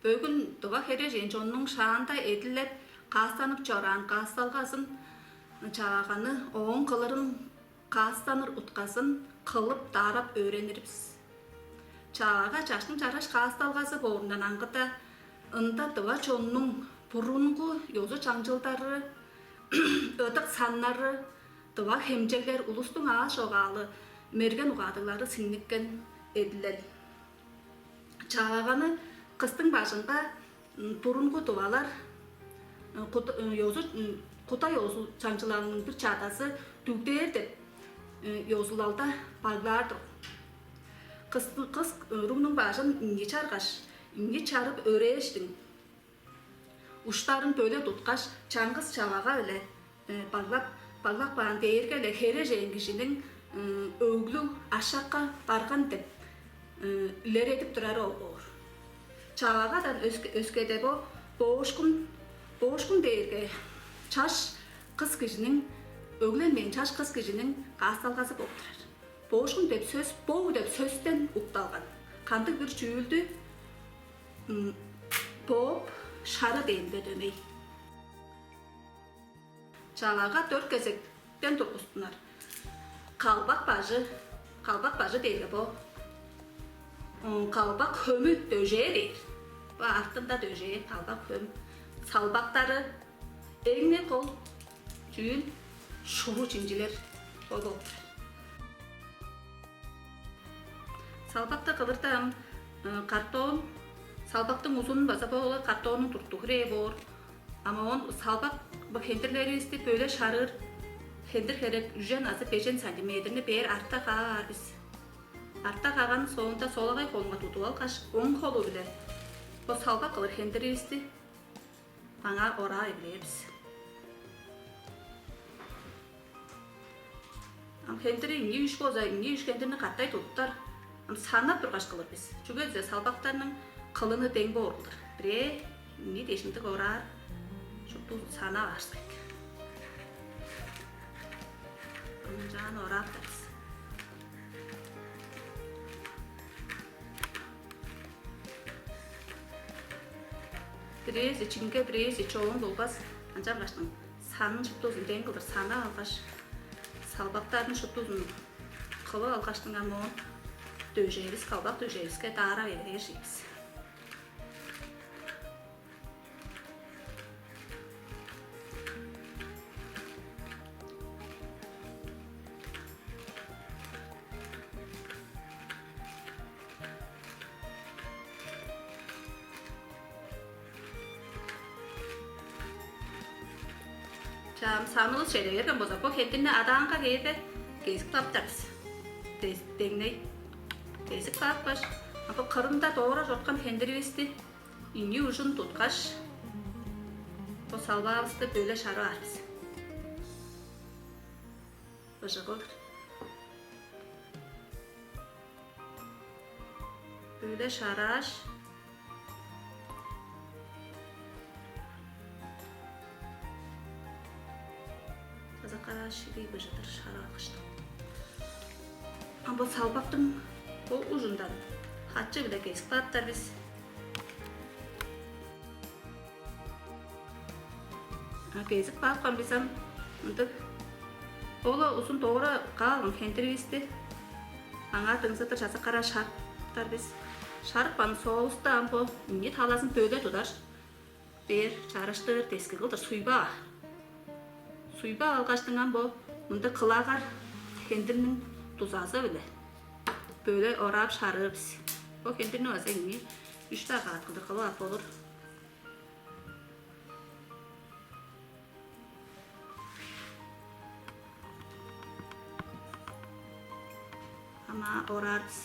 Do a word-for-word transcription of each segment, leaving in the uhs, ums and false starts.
Бөгүн дыва херээжен чоннуң шаанда эдилеп каастанып чораан каасталгазын, чааганы, ооң кылырын, каастаныр утказын кылып даарап өөренир бис. Чаага чаштың чараш каасталгазы боорундан аңгыда, ында дыва чоннуң бурунгу ёзу-чаңчылдары, ыдык саннары, дыва хемчеглер, улустуң аал-чогаалы, мерген угаадыглары сиңниккен эдилел. Чааганы кыстың бажынга бурунгу дывалар, куда ёзу, куда ёзу-чаңчылдарының бир чадазы дүгдээр деп ёзулалда баглаар-дыр. Кыс, кыс уругнуң бажын ийи чаргаш, ийи чарып өрээштиң, уштарын бөле туткаш, чаңгыс чавага-биле баглап, баглап каан дээрге-ле херээжен кижиниң өглүг ашакка барган деп илередип турары ол боор. Чавагадан өске, өскеде бо боошкун, боошкун дээрге чаш кыс кижиниң, өгленмээн чаш кыс кижиниң каасталгазы болуп турар. Боошкун деп сөс боо деп сөстен укталган. Кандыг-бир чүүлдү бооп, шары дээнде дөмей. Чавага дөрт кезектен тургустунар. Калбак бажы, калбак бажы дээрге бо. Калбак хөмү дөжээ дээр. Бо артында дөжээ, калбак хөм. Салбактары, эң-не кол чүүл, шуру чинчилер бо болуп турар. Салбакты кылырда ам картон, салбактың узунун база бо картоннуң турту хирээ боор. Ам оон салбак бо хендирлеривисти бөле шарыыр, хендир херек үжен азы бежен сантиметрни бээр арта каар бис. Арта кааганның соонда солагай холунга тудуп алгаш, оң холу-биле бо салбак кылыр хендиривисти аңаа ораа эгелээр бис. Ам хендири ийи үш болза, ийи үш хендирни катай тудуптар. Ам санап тургаш кылыр бис. Чүге дизе салбактарның кылыны дең боор кылдыр. Бирээ ийи дээш ындыг ораар, шуптузун санап аарзылайк. Ынчаан орааптар бис. Бирээзи чиңге, бирээзи чоон болбас. Ынчангаштың санын шуптузун дең кылдыр санап алгаш, салбактарын шуптузун кылып алгаштың, ам оон дөжээвис, калбак дөжээвиске даарап эгелээр чүве бис. Чаа, ам санывыс чеде берген болза, бо хендирни адаанга кээрге кезип кааптар бис. Дес-, деңней. Кезип каапкаш, а бо кырында довура чорткан хендиривисти ийи ужун туткаш, бо салбаавысты бөле шарып аар бис. Быжыг-дыр. Бөле шарааш, чазак-караа ширий быжыдыр шарып алгаш-тың. Ам бо салбактың бо ужундан хачы-биле кезип кааптар бис. А, кезип каапкан бис ам ындыг. Ол-ла узун довура каалган хендиривисти аңаа дыңзыдыр чазак-караа шарыптар бис. Шарыпкан соовуста ам бо ийи талазын бөле тудаш, бээр чарыштыр дески кылдыр суйбап аар. Суйбап алгаштың, ам бо мындыг кылагар хендирниң дузазы-биле бөле ораап шарыыр бис. Бо хендирни база ийи-үш-даа каът кылдыр кылып ап болур. Ам аар ораар бис.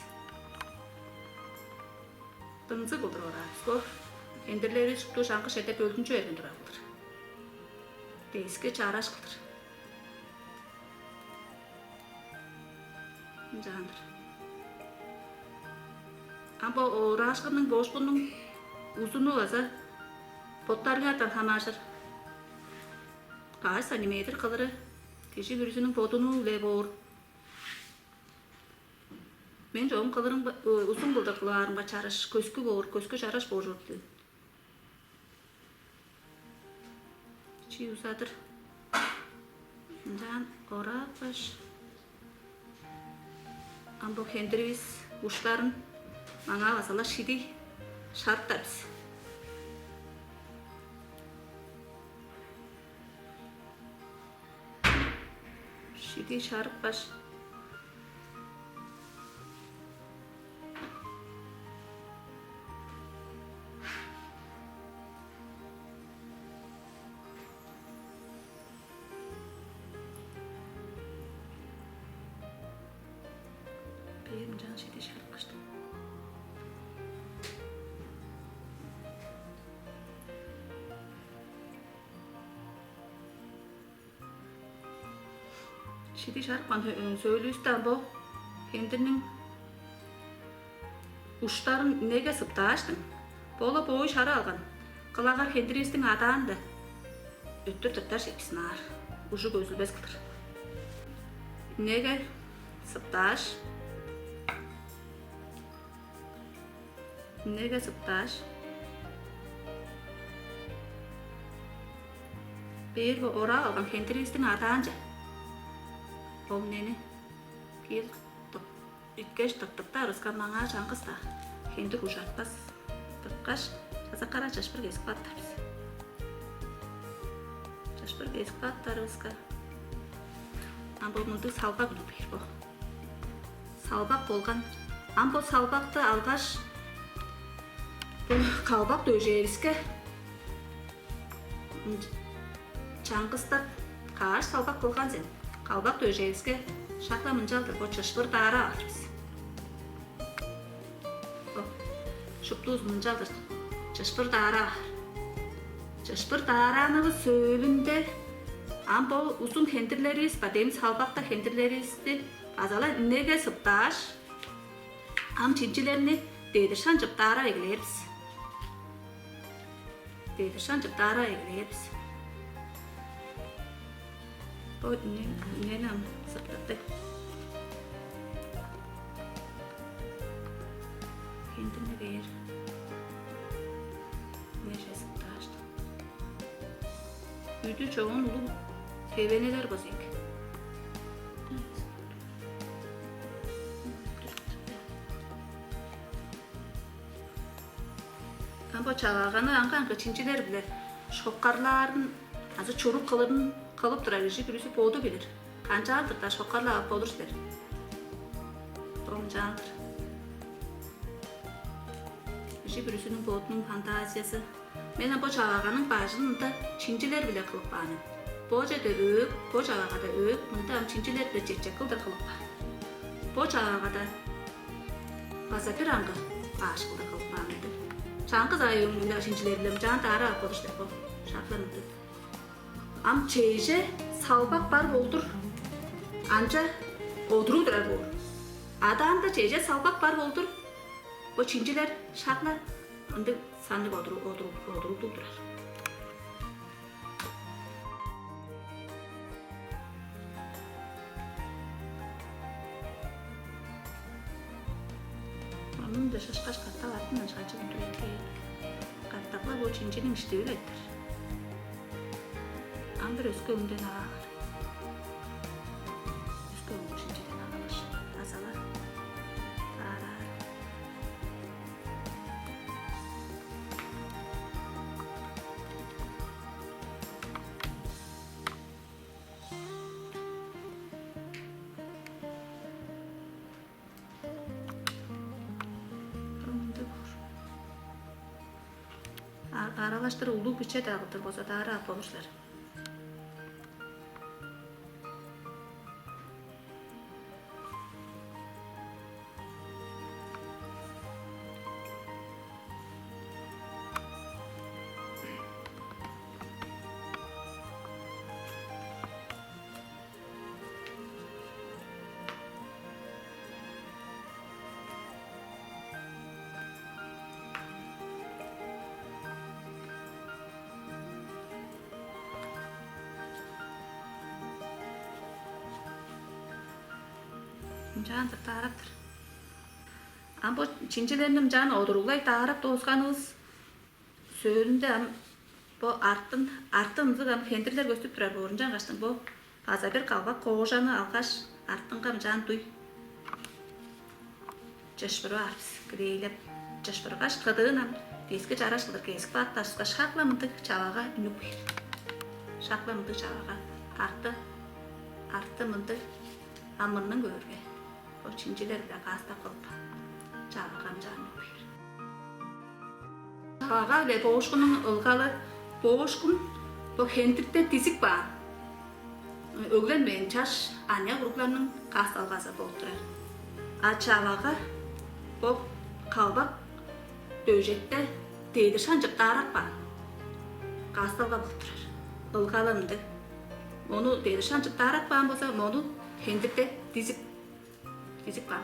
Дыңзыг кылдыр ораар бис. Бо хендирлери шупту чаңгыс черде бөлдүнчү берген турар кылдыр. Дески чараш кылдыр. Ынчаан-дыр. Ам бо ораашкынның, боошкуннуң узуну база боттарыңардан хамааржыр. Каш сантиметр кылыры кижи бүрүзүнүң бодунуу-биле боор. Мен чогум кылырым ба-, ы, узун кылдыр кылаарымга чараш, көскү боор, көскү чараш боор чорду. Чи узадыр. Ынчаан ораапкаш, ам бо хендиривис уштарын маңаа база-ла шидий шарыптар бис. Шидий шарыпкаш, бээр ынчан шидий шарыпкаштың. Шидий шарыпкан сө-, сөөлүвүстен бо хендирниң уштарын инеге сыптааштың, бо-ла боой шарып алган кылагар хендиривистиң адаанда өттүр тыртар чепсин аар, ужу көзүлбес кылдыр. Инеге сыптааш, Инеге сыптааш, бээр бо ораап алган хендиривистиң адаанче ол инени киир тып-, үткеш, тыртыптарывыска, маңаа чаңгыс-даа хендир ужартпас. Тырткаш, чазак-кара чыпшыр кезип кааптар бис. Чыпшыр кезип кааптарывыска, ам бо мындыг салбак үнүп бээр бо. Салбак болган. Ам бо салбакты алгаш, бо калбак дөжээвиске ынч-, чаңгыстап, каш салбак кылган сен. Калбак дөжээвиске шак-ла мынчалдыр бо чыпшыр даарап алыр бис. Бо шуптувус мынчалдыр чыпшыр даараар. Чыпшыр даараанывыс сөөлүнде ам бо узун хендирлеривис, бо дем салбактыг хендирлеривисти база-ла инеге сыптааш, ам чинчилерни дедир шанчып даарап эгелээр бис. Дедир шанчып даарап эгелээр бис. Бо үне-, үнени ам сыптыптыг. Хендирни бээр. Үнеже сыптааштың. Үдү чогун улуг хевенелер база ийик. Ам бо чагааганы аңгы-аңгы чинчилер-биле шоккарлаарын азы чурук кылырын кылып турар кижи бүрүзү боду билир. Канчаалдыр-даа шоккарлап ап болур силер. Омчаалдыр. Кижи бүрүзүнүң бодунуң фантазиязы. Мен ам бо чагааганың бажын ында чинчилер-биле кылып каан мен. Бо черде өөк, бо чагаагада өөк, мында ам чинчилер-биле чечек кылдыр кылып каан. Бо чагаагада база бир аңгы баш кылдыр кылып каан мен. Чаңгыс аайы өңнүнде чинчилер-биле ынчаан даарап ап болур силер бо. Шак-ла мындыг. Ам чеже салбак бар болдур, анча одуруг турар боор. Адаанда чеже салбак бар болдур, бо чинчилер шак-ла ындыг санныг одуруг, одуруг, одуруглуг турар. Ону-даа шашкаш, катап артындан шанчып үндүрүп кээр. Катап-ла бо чинчиниң иштип элептер. Ам бир өске өңден алаар. Өске өңнүң шинчиден алгаш, база-ла аараар. Ындыг боор. А-, аралаштыр улуг биче-даа кылдыр болза, даарап ап болур силер. Ынчаан-дыр даараптар. Ам бо чинчилерни ынчаан одуруглай даарап доосканывыс сөөлүнде ам бо артын, арты ындыг ам хендирлер көстүп турар боор. Ынчангаштың бо база бир калбак коожаны алгаш, артынга ынчаан дуй чышпырып аар бис, килейлеп. Чышпыргаш, кыдыын ам диски чараш кылдыр кезип каап дашкаш, шак-ла мындыг чавага үнүп кээр. Шак-ла мындыг чавага арты, арты мындыг, а мурнун көөрге, бо чинчилер-биле каастап кылып, чавага ынчаан үнүп кээр. Чавага-биле боошкуннуң ылгалы: боошкун бо хендирде дизип каан, өгленмээн чаш аныяк уругларның каасталгазы болуп турар. А чавага бо калбак дөжекте дедир шанчып даарап каан каасталга болуп турар. Ылгалы ындыг. Мону дедир шанчып даарап каан болза, мону хендирде дизип, дизип каан.